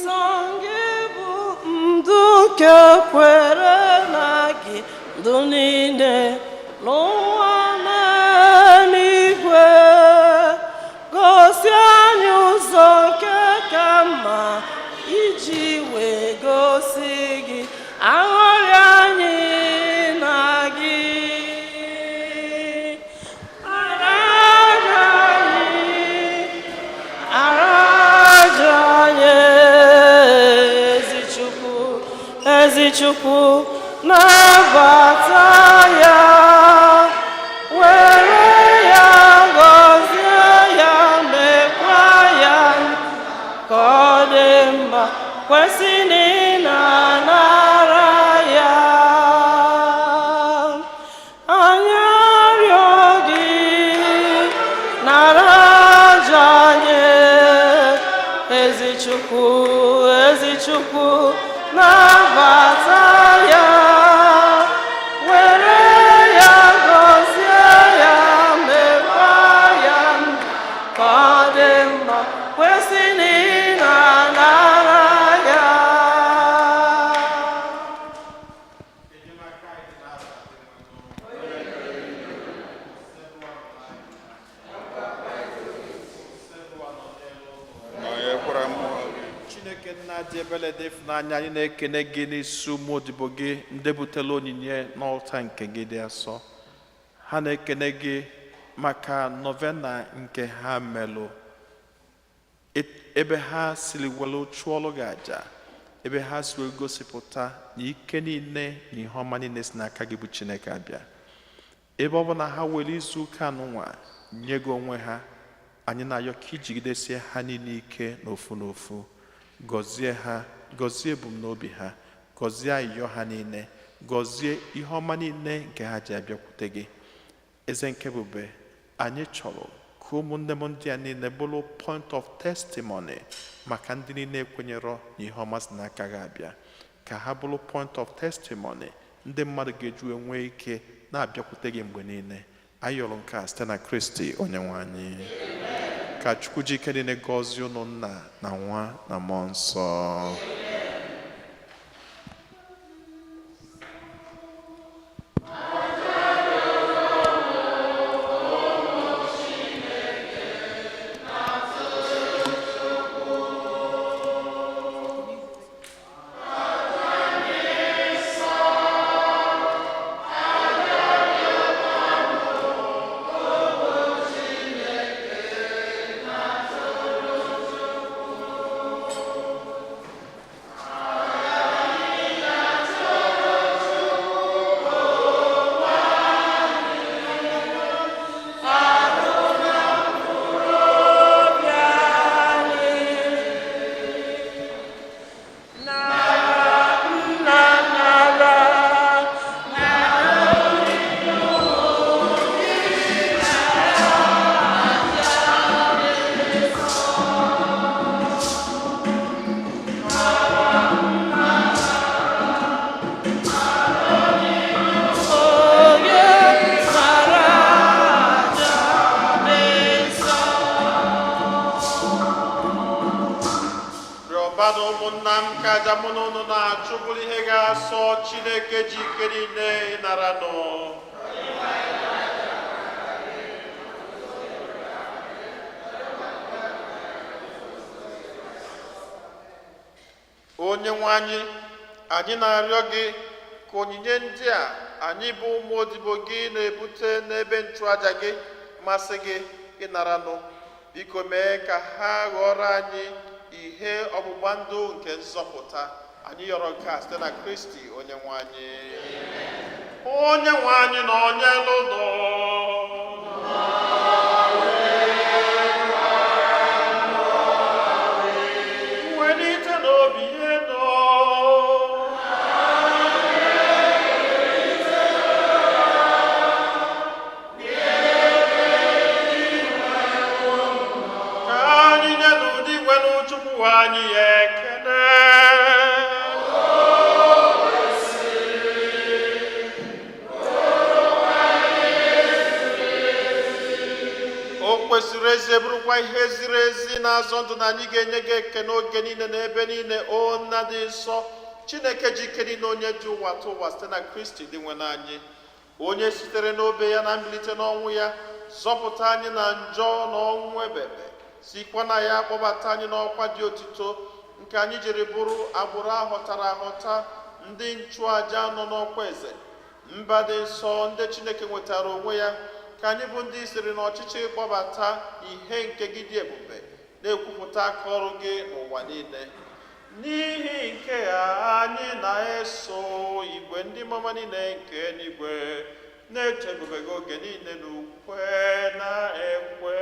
Sọ gị bụ ndụ nke kwere na gị, ndụ niile n'ụwa na n'igwe, gosi. Iji wee gosi gị aṅụrị anyị na gị. Ara anyị, ara anyị, ezi Chukwu, ezi Chukwu, nabata ya, were ya gọzie ya, mekwa ya ka ọ dị mma, kwesị na ị na-anara ya. Anyị arịọ gị, nara aja anyị, ezi Chukwu, ezi Chukwu, nabata ya, were ya gọzie ya, mekwa ya ka ọ dị mma, kwesị na ị na-anara ya. Nọnyekwara mmụọ gị. Chineke Nna dị ebere dị ịfụnanya, anyị na-ekene gị n'isi ụmụ odibo gị ndị butela onyinye n'ọlta nke gị dị asọ. Ha na-ekene gị maka novena nke ha melụ, ebe ha siri welu chụọlụ gị aja, ebe ha si wee gosipụta na ike niile na ihe ọma niile si n'aka gị bụ Chineke abịa. Ebe ọ bụ na ha were izu ụka anụnwa nye gị onwe ha, anyị na-ayọ ka ijigidesie ha niile ike n'ofu n'ofu, gọzie ha, gọzie ebumnobi ha, gọzie ayịyọ ha niile, gọzie ihe ọma niile nke ha ji abịakwute gị. Eze nke ebube, anyị chọrọ ka ụmụnne m ndị a niile bụrụ point of testimony maka ndị niile ekwenyerọ na ihe ọma si n'aka gị abịa, ka ha bụrụ point of testimony ndị mmadụ ga-eji wee nwee ike na-abịakwute gị mgbe niile. Anyị yọrọ nke a site na Kristi onye nwe anyị. Ka Chukwu ji ike niile gọzie unu, Nna na Nwa na Mmụọ Nsọ. Onye mara aja dị nsọ. Rịọbanụ, ụmụnna m, ka aja mụ na unu na-achụ bụrụ ihe ga-asọ Chineke ji ike niile ịnara nụ. Onye nwe anyị, anyị na-arịọ gị ka onyinye ndị a anyị bụ ụmụ odibo gị na-ebute n'ebe nchụaja gị masị gị ịnaranụ. Biko mee ka ha ghọrọ anyị ihe ọgbụgba ndụ nke nzọpụta. Anyị yọrọ nke a site na Kristi onye nwe anyị. Onye nwe anyị na onye lụnụ. Welite n'obi ihe nọ. Ka anyị nye n'ụdị nwere Chukwu anyị ya ekele. O kwesịrị ezi, bụrụkwa ihe ziri ezi na-azọ ndụ na anyị ga-enye gị ekele oge niile na ebe niile, o Nna dị nsọ, Chineke ji ike niile, onye ji ụwa tụ ụwa, site na Kristi dị nwe anyị, onye sitere n'obe ya na mbilite n'ọnwụ ya zọpụta anyị na njọ na ọnwụ ebebe, sikwa na ya kpọbata anyị n'ọkwa dị otito. Nke anyị jiri bụrụ agbụrụ ahọtara ahọta, ndị nchụaja nọ n'ọkwa eze, mba dị nsọ, ndị Chineke nwetara onwe ya, ka anyị bụ ndị siri n'ọchịchị kpọbata ihe nke gị dị ebube, na-ekwupụta aka ọrụ gị n'ụwa niile. N'ihi nke a, anyị na-eso igwe ndị mama niile nke eluigwe na-eto ebube gị oge niile n'ukwe na ekwe.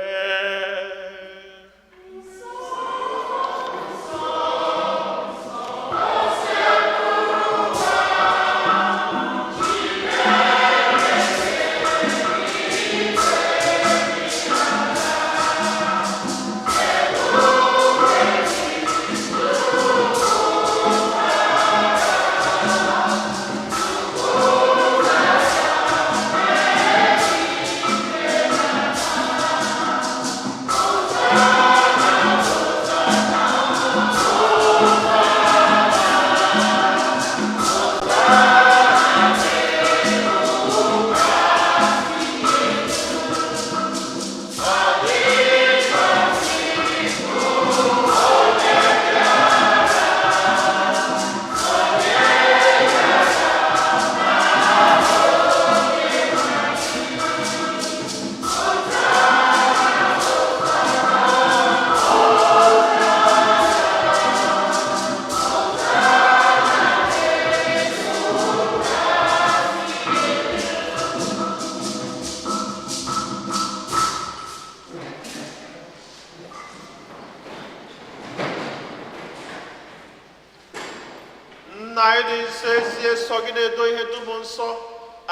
Nna anyị dị nsọ, ezie sọ gị na-edo ihe dum nsọ.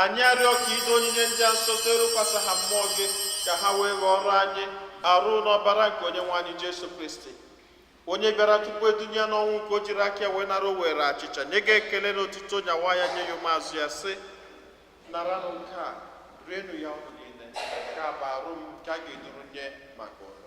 Anyị arịọ ka ido onyinye ndị a nsọ site rụkwasị ha mmụọ gị, ka ha wee ghọrọ anyị arụ n'ọbara nke onye nwe anyị Jesu Kristi, onye bịara tupu edunye ya n'ọnwụ nke o jiri aka ya wee nara. O were achịcha, nye gị ekele na otuto, nyawa ya, nye ya ụmụazụ ya, sị: "Naranụ nke a, rienụ ya unu niile. Nke a bụ arụ m nke a ga-eduru nye maka unu."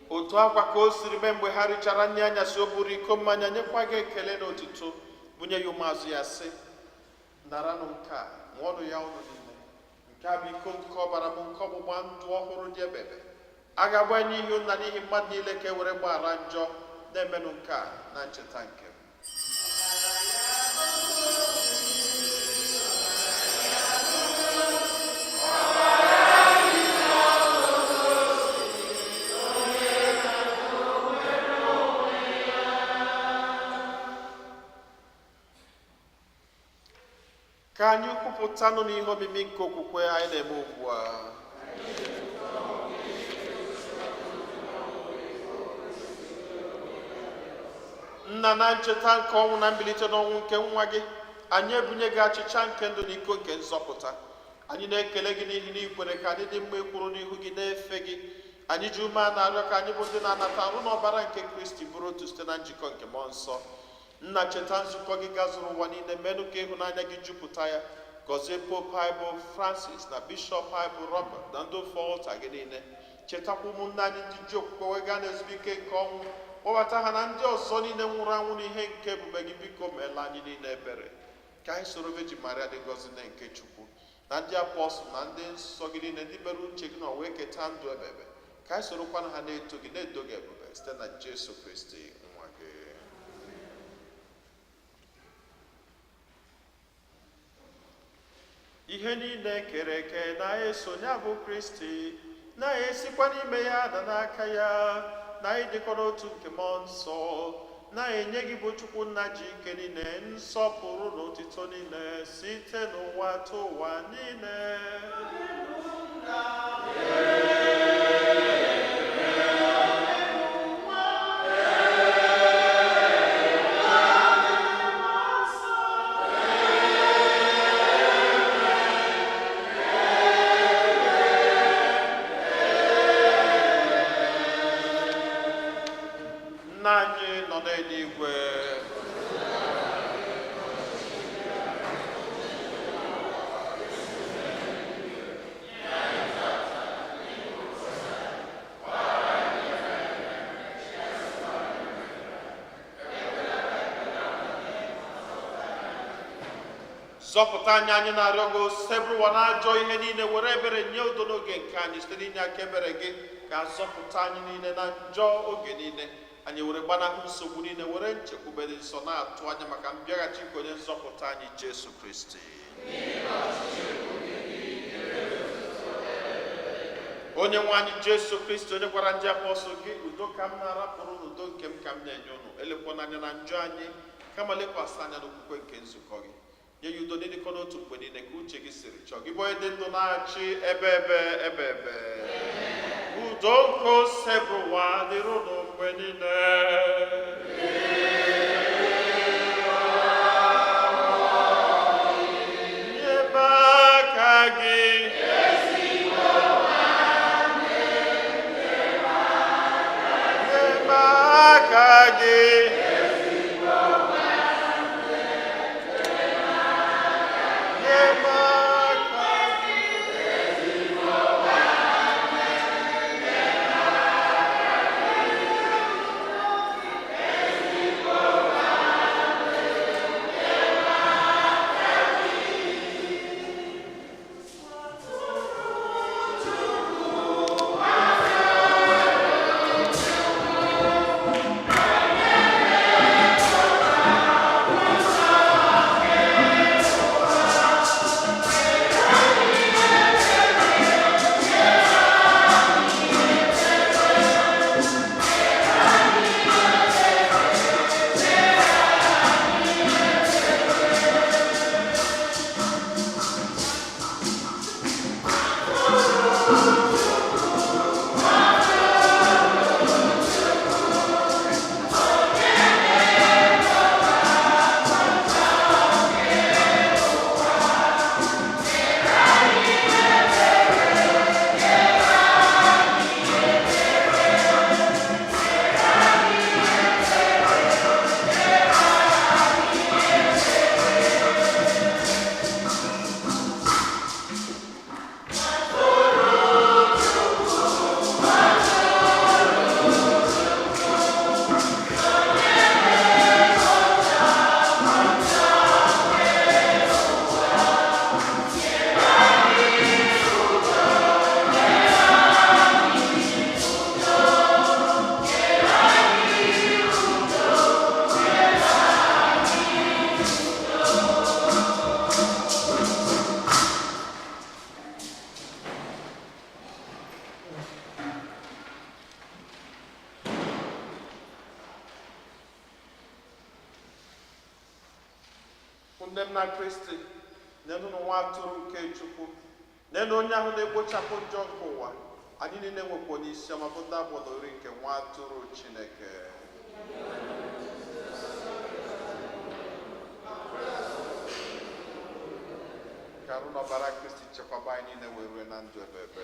Otu akwa ka o siri mee mgbe ha richara nri anyasị, o buru iko mmanya, nyekwa gị ekele na otuto, bunye ya ụmụazụ ya, sị: "Naranụ nke a, ṅụọnụ ya unu niile. Nke a bụ iko nke ọbara m nke ọgbụgba ndụ ọhụrụ dị ebebe. A ga-agba ya n'ihi unu na n'ihi mmadụ niile ka e were gbaghara njọ. Na-emenụ nke a na ncheta nke m." Ka anyị kwupụtanụ n'ihe omimi nke okwukwe anyị na-eme ugbu a. Nna, na ncheta nke ọnwụ na mbilite n'ọnwụ nke nwa gị, anyị ebunye gị achịcha nke ndụ na iko nke nzọpụta. Anyị na-ekele gị n'ihi na ikwere ka anyị dị mma ịkwụrụ n'ihu gị na-efe gị. Anyị ji ume a na-arịọ ka anyị bụ ndị na-anata arụ n'ọbara nke Kristi bụrụ otu site na njikọ nke mmụọ nsọ. Nna, cheta nzukọ gị gazuru ụwa niile, menụ ka ịhụnanya gị jupụta ya. Gọzie Pope anyị bụ Francis na Bishọp anyị bụ Robert na ndị ofe ọlta gị niile. Chetakwa ụmụnne anyị ndị ji okwukwe wee gaa n'ezumike nke ọnwụ. Kpọbata ha na ndị ọzọ niile nwụrụ anwụ n'ihe nke ebube gị. Biko meela anyị niile ebere, ka anyị soro Virgin Maria dị ngọzi, nne nke Chukwu, na ndị apọstụl na ndị nsọ gị niile, ndị mere uche gị na wee keta ndụ ebebe, ka anyị sorokwana ha na-eto gị, na-edo gị ebube, site na Jesu Kristi nwa gị. Ihe niile kere eke na-eso ya bụ Kristi, na-esikwa n'ime ya na n'aka ya na ịdịkọ n'otu nke mmụọ nsọ, na-enye gị bụ Chukwu Nna ji ike niile nsọpụrụ na otito niile site n'ụwa tụ ụwa niile. Nna anyị nọ n'eluigwe, Zọpụta anyị, anyị na-arịọ gị, Osebụrụwa, na ajọ ihe niile, were ebere nye udo n'oge nke anyị. Site n'inye aka ebere gị, ka zọpụta anyị niile na njọ oge niile, anyị were gbanahụ nsogbu niile, were nchekwube dị nsọ na-atụ anya maka mbịaghachi nke onye nzọpụta anyị Jesu Kristi. Onye nwe anyị Jesu Kristi, onye gwara ndị apọstụl gị, udo ka m na-arapụrụ unu, udo nke m ka m na-enye unu, elekwana anya na njọ anyị, kama lekwasị anya n'okwukwe nke nzukọ gị, nye ya udo n'ịdịkọ n'otu mgbe niile ka uche gị siri chọọ gị, bụ onye dị ndụ na-achị ebe ebe ebe ebe. Udo nke Osebụrụwa dịrị unu mgbe niile. Nyebe aka gị. Nyebe aka gị. Nyebe aka gị. Nne m na Kristi, nenụ nwa atụrụ nke Chukwu, nenụ onye ahụ na-ekpochapụ njọ nke ụwa. Anyị niile nwekwa onye isi ọma bụ ndị agbọdori nke nwa atụrụ Chineke. Ka arụ na ọbara Kristi chekwaba anyị niile wee rue na ndụ ebe ebe.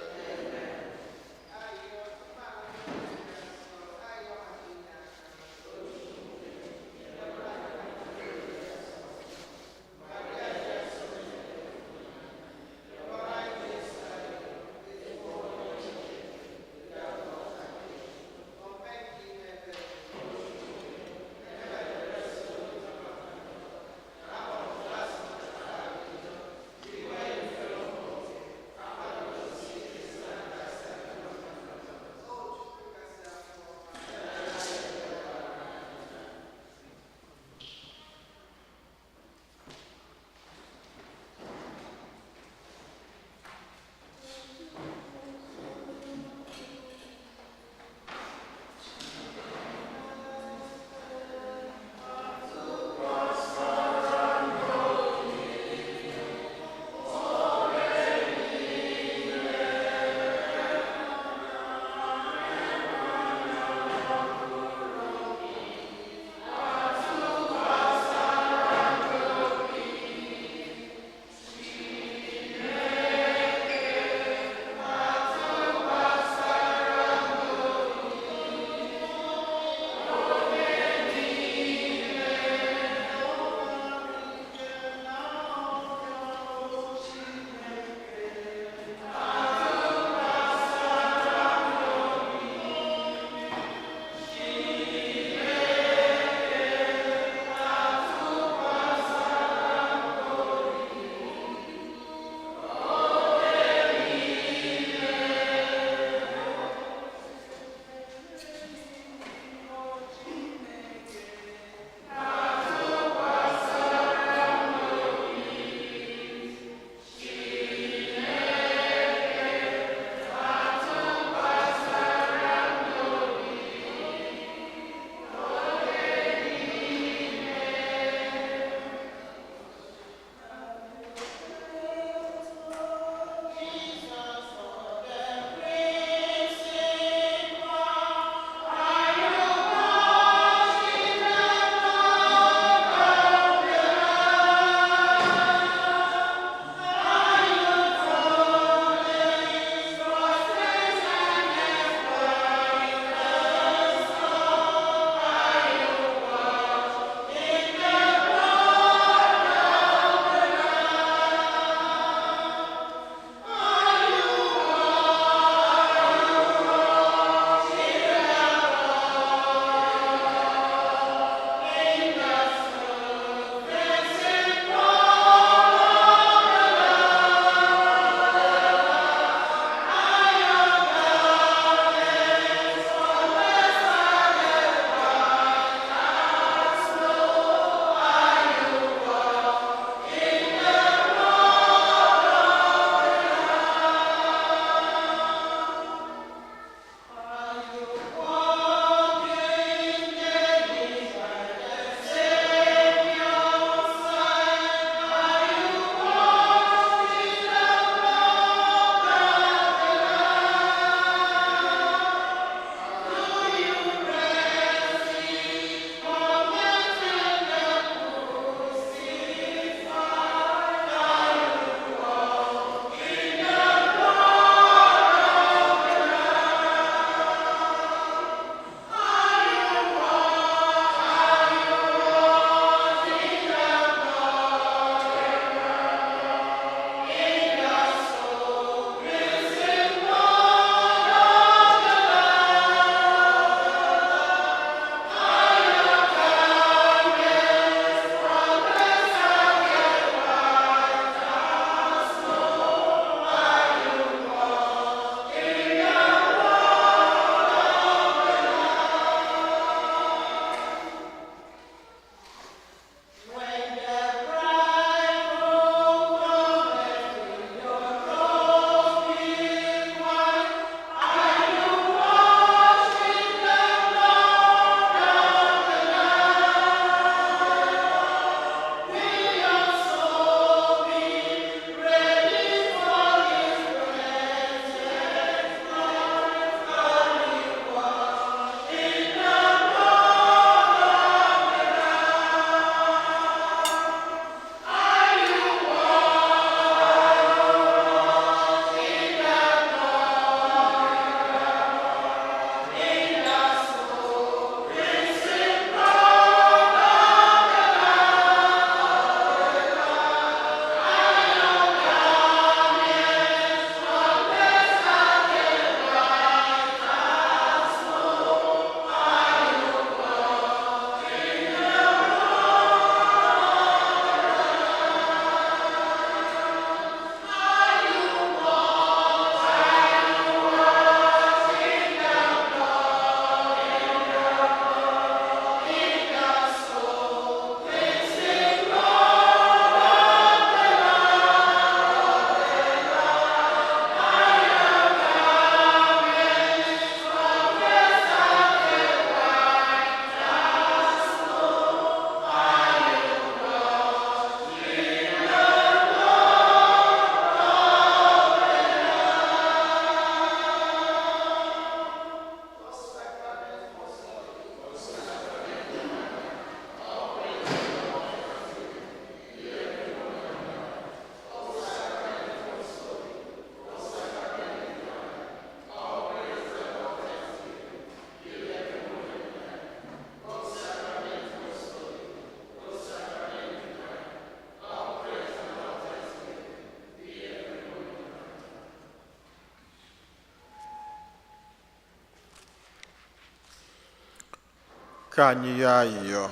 Ka anyị yọọ ayịyọ.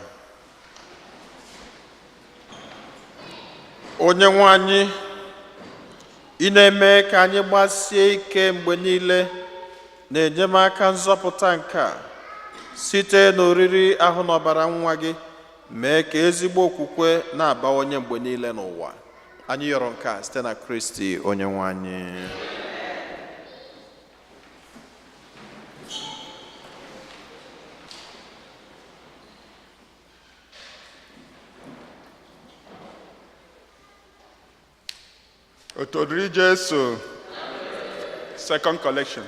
Onye nwe anyị, ị na-eme ka anyị gbasie ike mgbe niile na-enyemaka nzọpụta nke a site n'oriri ahụ n'ọbara nwa gị, mee ka ezigbo okwukwe na-abawanye mgbe niile n'ụwa. Anyị yọrọ nke a site na Kristi onye nwe anyị. Otodiri Jesu. Second collection.